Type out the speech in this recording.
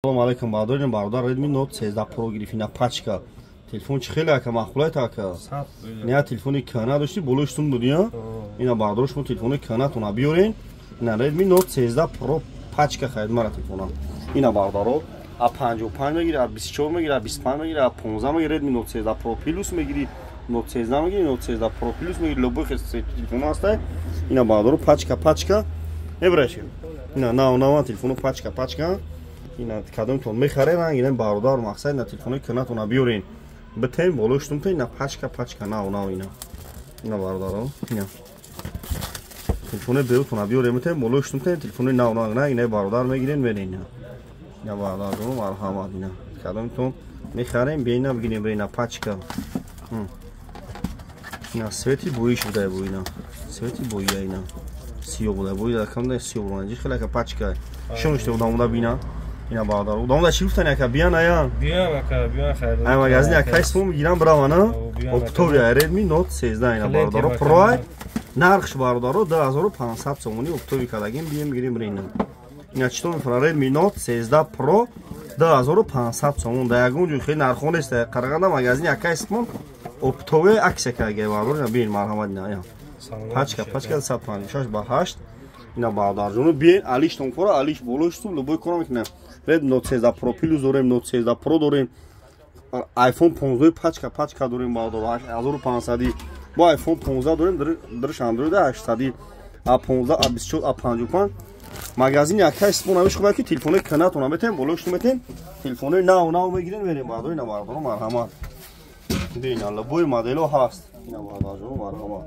Салом алейкум, бародарин, бародар, Redmi Note 13 Pro гирифт, ина пачка. Телефон чи хеле ака маъқулайт, ака? Не, телефони кана дошти, болои сум буди, а? Ина, бародаро, шумо телефони канатона биёрен. Ина Redmi Note 13 Pro пачка харид мара телефона. Ина, бародаро, а 55 мегири, а 24 мегири, а 25 мегири, а 15 мегири, Redmi Note 13 Pro Plus мегири, Note 13 мегири, Note 13 Pro Plus мегири, любой телефон ҳастай. Ина, бародаро, пачка пачка. Эбраши. Ина нав нава телефону пачка пачка. Ина кадомтон мехарем, ина, бародар, мақсад ина телефонои канатона биёрен, битем, болои штумта. Ина пачка пачка, нав нав. Ина, бародаро, ина телефонои беутона биёрем, битем, болои штумта, телефонои нав нав. На, ина, бародар, мегирен, мерен. Ина, бародарҷон, марҳамат, ина кадомтон мехарем, бина, бигирем. Ина пачка, ина свети боиш будай, бо ина свети боия, ина сиё будай, бои камда сиё будай, хеле пачка шониште удамуда. Бина, ина, бародар, удамуда чӣ гуфтан, яка биян ая? Биён, ака, биён, хайр. Ай магазин якай сум гирам, бравана оптовый Redmi Note 13. Ина, бародаро, Pro, нархш, бародаро, 2500 сомони, оптовый кардагим, бием, гирим, рина. Ина чито мефара Redmi Note 13 Pro 2500 сомон, да ягон ҷой хеле нархо нест. Қарағанда магазин якай сумон оптовый акция кардаги, бародар, ина бин, марҳамат, ина пачка пачка 156 ба 8. Ина, бародарҷону, биен, алиштон кора, алиш болои штум, любой кора мекунем. Redmi Note 13 Pro Plus дорем, Note 13 Pro дорем, iPhone 15 пачка пачка дорем, бародар, 1500, бо iPhone 15 дорем, дрш Android 800, A15, A24, A55. Магазин якай спон ҳамеш хуб, ки телефонои канатона метем, болои штум метем, телефонои нав нав мегирем, мерем, бародар. Ина, бародаро, марҳамат, бина, любой модело ҳаст. Ина, бародарҷону, марҳамат.